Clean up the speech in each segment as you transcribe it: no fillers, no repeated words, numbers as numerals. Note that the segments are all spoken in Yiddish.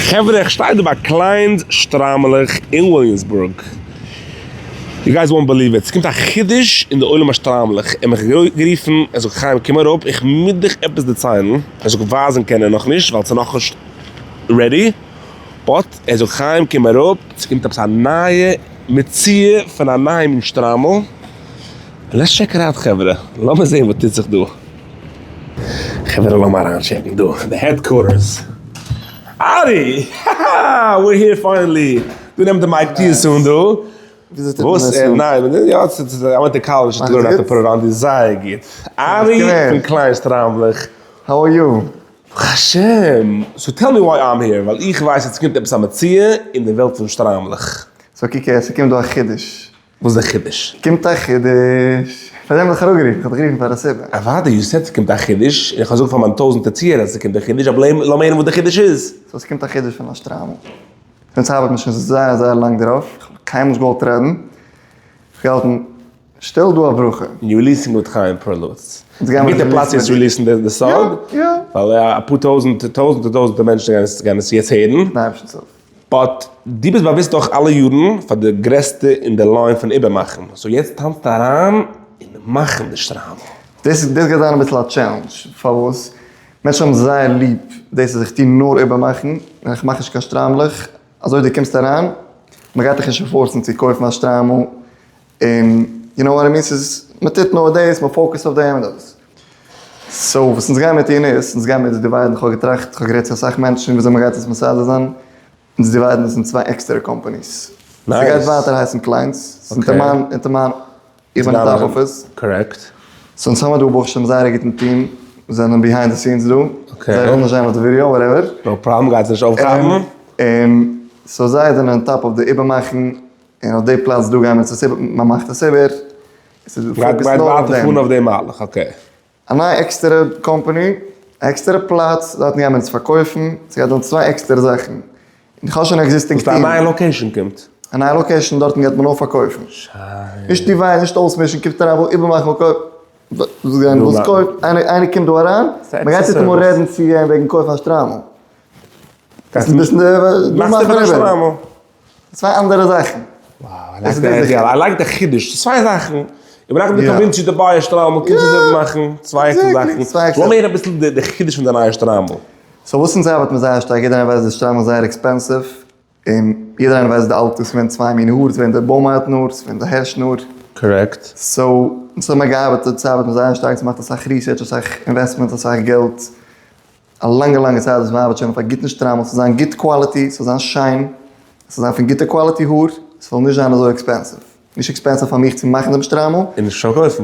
חברה איך שטיי דא ביי קליינס שטריימלעך אין וויליאמסבורג, you guys won't believe it, ס'קומט א חידוש אין די עולם השטריימלעך, ער האט מיך גערופן, ער זאגט חיים קום אראפ איך מוז דיך עפעס דערציילן, ער זאגט ווייזן קען ער נאכנישט ווייל ס'איז נאכנישט ready, but ער זאגט חיים קום אראפ ס'קומט עפעס א נייע מציאה פון א נייע מין שטריימל, let's check it out חברה, לאמיר זעהן וואס טוט זיך דא. חברה לאמיר אריינטשעקן דא די headquarters. ארי! האהא! We're here finally! דא נעמט די mic טיעס אן דא. וואס? ניין, יא, I went to college to learn how to put it on די זייער גוט. ארי פון קליין שטריימלעך. How are you? ברוך השם! So tell me why I'm here, ווייל איך ווייס אז ס'קומט עפעס א מציאה אין די וועלט פון שטריימלעך. So קוק הער, ס'קומט דא א חידוש. וואס איז די חידוש? קומט א חידוש! פאר דעם האב איך אראפגערופן, איך האב דיך גערופן פאר א סיבה. אוודאי, you said ס'קומט א חידוש, און איך האב געזאגט פאר מיין טויזענטע צוהערער אז ס'קומט א חידוש, אבער לאמיר הערן וואס די חידוש איז. So ס'קומט א חידוש פון א שטריימל. אונז ארבעט מיר שוין זייער זייער לאנג דערויף, איך האב קיינמאל נישט געוואלט רעדן, איך האב געהאלטן שטיל דא א ברכה. און you releasing מיט חיים פערלוץ. א גוטע פלאץ יעצט release ן די סוד, ווייל אפאר טויזענטע טויזענטע טויזענטע מענטשן גייען עס יעצט הערן. מיטן אייבערשטנ'ס הילף. But דו ביסט באוויסט דורך אלע יארן פאר די גרעסטע אין די line פון איבערמאכן, so יעצט טאנצטו אריין אין מאכן די שטריימל. דאס דאס גייט זיין אביסל א challenge, פארוואס? מענטשן האבן זייער ליב דאס אז איך טו נאר איבערמאכן, און איך מאך נישט קיין שטריימלעך, אזוי דו קומסט אריין, מען גייט דיך נישט force ן צו קויפן א שטריימל, און you know what I mean, ס'איז, מען טוט נאר דאס, מען focus ט אויף דעם און דאס. So וואס אונז גיימיר טון איז, אונז גיימיר עס divide ן, כ'האב געטראכט, כ'האב גערעדט צו אסאך מענטשן וויאזוי מ'גייט עס מסדר זיין, אונז divide ן עס אין צוויי עקסטערע companies. ס'גייט ווייטער הייסן קליינס, ס'איז אונטער מיין, אונטער מיין, איך בין on top of עס. Correct. So אונז האמיר דא ברוך השם זייער א גוטן טיעם, זענען behind the scenes דא, זיי ווילן נישט זיין אויף די ווידעא, whatever. No problem, גייט זיי נישט אויפכאפן. און so זיי זענען on top אויף די איבערמאכן, און אויף די פלאץ דא גייען מיר עס איבער, מ'מאכט עס איבער. עס איז focus נאר אויף דעם. פארן אויף דעם מהלך, okay. א נייע עקסטערע קאמפאני, א עקסטערע פלאץ, דארטן גייען מיר עס פארקויפן, ס'גייט זיין צוויי עקסטערע זאכן. און איך האב שוין existing team. א נייע location קומט. א נייע location, דארטן גייט מען נאר פארקויפן. שיין. נישט divide, נישט אויסמישן, קומט אריין וויל איבערמאכן וויל קויפן. וואס גיין וואס קויפט, איינער קומט דא אריין, מ'גייט ניטאמאל רעדן צו אים וועגן קויפן א שטריימל. מאכסט איבער א שטריימל. צוויי אנדערע זאכן. I like די חידוש, צוויי זאכן. איך בין נאכדעם convince you to buy א שטריימל, קומסט עס איבער מאכן, צוויי עקסטערע זאכן. לאמיר הערן אביסל די חידוש פון די נייע שטריימל. So וואס אונז ארבעט מיר זייער שטארק, יעדער איינער ווייסט די שטריימל איז זייער expensive, און יעדער איינער ווייסט די אלטע, ס'איז געווען צוויי מיני האר, ס'איז געווען די בוימארטן האר, ס'איז געווען די הערשן האר. Correct. So אונז האבן מיר געארבעט, אונז ארבעט מיר זייער שטארק, ס'מאכט אסאך research, אסאך investment, אסאך געלט. א לאנגע לאנגע צייט וואס מ'ארבעט שוין אויף א גוטן שטריימל, ס'זאל זיין גוט quality, ס'זאל זיין שיין, ס'זאל זיין פון גוטע quality האר, ס'זאל נישט זיין אזוי expensive. נישט expensive פאר מיך צו מאכן דעם שטריימל. און נישט פארקויפן.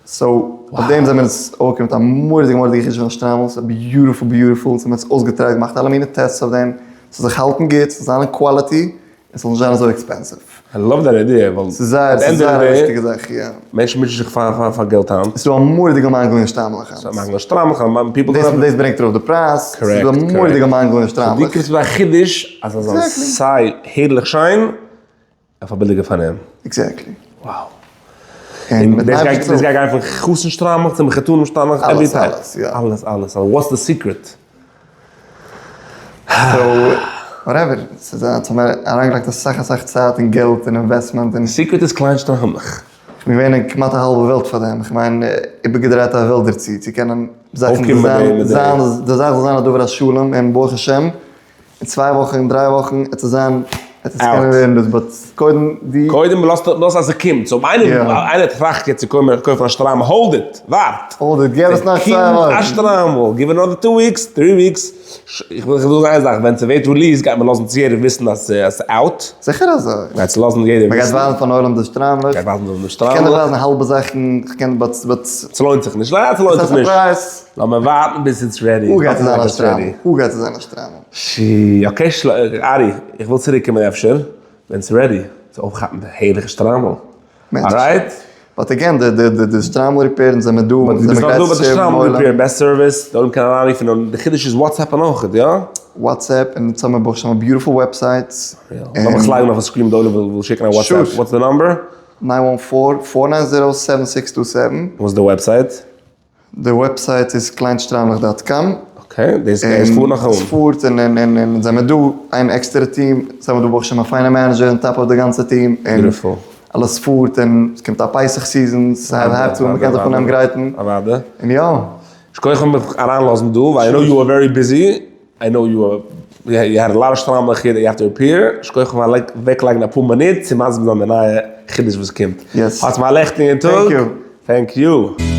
So, אויף דעם זעמיר אונז אויפגעקומען מיט א מורא'דיגע מורא'דיגע חידוש פון א שטריימל, ס'איז beautiful beautiful, אונז האבן עס אויסגע try ט, געמאכט אלע מיני tests אויף דעם, ס'זאל זיך האלטן גוט, ס'זאל זיין אין quality, און ס'זאל נישט זיין אזוי expensive. I love that idea, ווייל ס'איז זייער, ס'איז זייער א וויכטיגע זאך, יא. מענטשן מוטשען זיך פאר פאר געלט היינט. ס'איז דא א מורא'דיגע מאנגל אין שטריימלעך היינט. ס'איז א מאנגל אין שטריימלעך, people דאס דאס ברענגט ארויף די פרייז. Correct, ס'איז דא א מורא'דיגע מאנגל אין שטריימלעך. דו קומסט מיט א חידוש אז עס זאל סיי הערליך שיין, אויף א ביליגע פארנעם. Exactly. Wow. און דאס גייט דאס גייט גיין פון חתן שטריימלעך צו מחותנים שטריימלעך, every type. אלעס, אלעס, יא. אלעס, אלעס. What's the secret? So, whatever, ס'איז א, האט מיר אריינגעלייגט אסאך אסאך צייט און געלט און investment און. Secret איז קליין שטריימלעך. כ'בין געווען אין כמעט א האלבע וועלט פאר דעם, כ'מיין איבערגעדרייט א וועלט דערצו, צו קענען זאכן זיין, זיין, די זאך זאל זיין א דבר השלם און ברוך השם אין צוויי וואכן אין דריי וואכן עט עס זיין עט עס קענען ווערן דאס but קודם די. קודם לאזט לאז אז ס'קומט, so אויב איינער איינער טראכט יעצט צו קויפן א שטריימל hold it, ווארט! Hold it, געב עס נאך צוויי וואכן. א שטריימל, give another two weeks, three weeks, איך וויל זאגן איין זאך, ווען ס'ווערט released גייט מען לאזן צו יעדער וויסן אז ס'איז out. זיכער אזוי. מ'גייט עס לאזן יעדער וויסן. מ'גייט ווייזן פארן עולם די שטריימלעך. מ'גייט ווייזן די שטריימלעך. כ'קען דיר ווייזן האלבע זאכן, כ'קען but but. ס'לוינט זיך נישט, ליידער ס'לוינט זיך נישט. ס'איז א surprise. לאמיר ווארטן ביז it's ready. וואו גייט עס זיין א שטריימל? וואו גייט עס זיין א שטריימל? שי, okay ארי, איך וויל צוריק קומען אפשר ווען ס'איז ready צו אויפכאפן די הערליכע שטריימל. Alright? But again, די די די די שטריימל repair ן זעמיר דא, but דו ביסט נאך דא ביי די שטריימל repair, best service, די עולם קען אריינרופן און די חידוש איז WhatsApp און אויכעט, יא? WhatsApp, און אונז האמיר ברוך השם א beautiful website. לאמיך עס לייגן אויפן screen די עולם וויל שיקן א WhatsApp, what's the number? Nine one four, four nine zero, seven six two seven. What's the website? די website איז קליינשטריימלעך dot com. Okay, דאס עס פארט נאך אן. עס פארט און און און און זעמיר דא איין עקסטערע team, זעמיר דא ברוך השם א פיינע manager on top אויף די גאנצע team, און אלעס פארט און עס קומט א פסח season, ס'הייבט אן מ'קען זיך אנהייבן גרייטן. אוודאי. און יא. שכוח פארן מיך אריינלאזן דא, ווייל I know you are very busy, I know you are, you had a lot of שטריימלעך here that you have to repair, שכוח פארן אוועקלייגן אפאר מינוט צו מסביר זיין די נייע חידוש וואס קומט. Yes. האטס מיר א לעכטיגן טאג. Thank you. Thank you.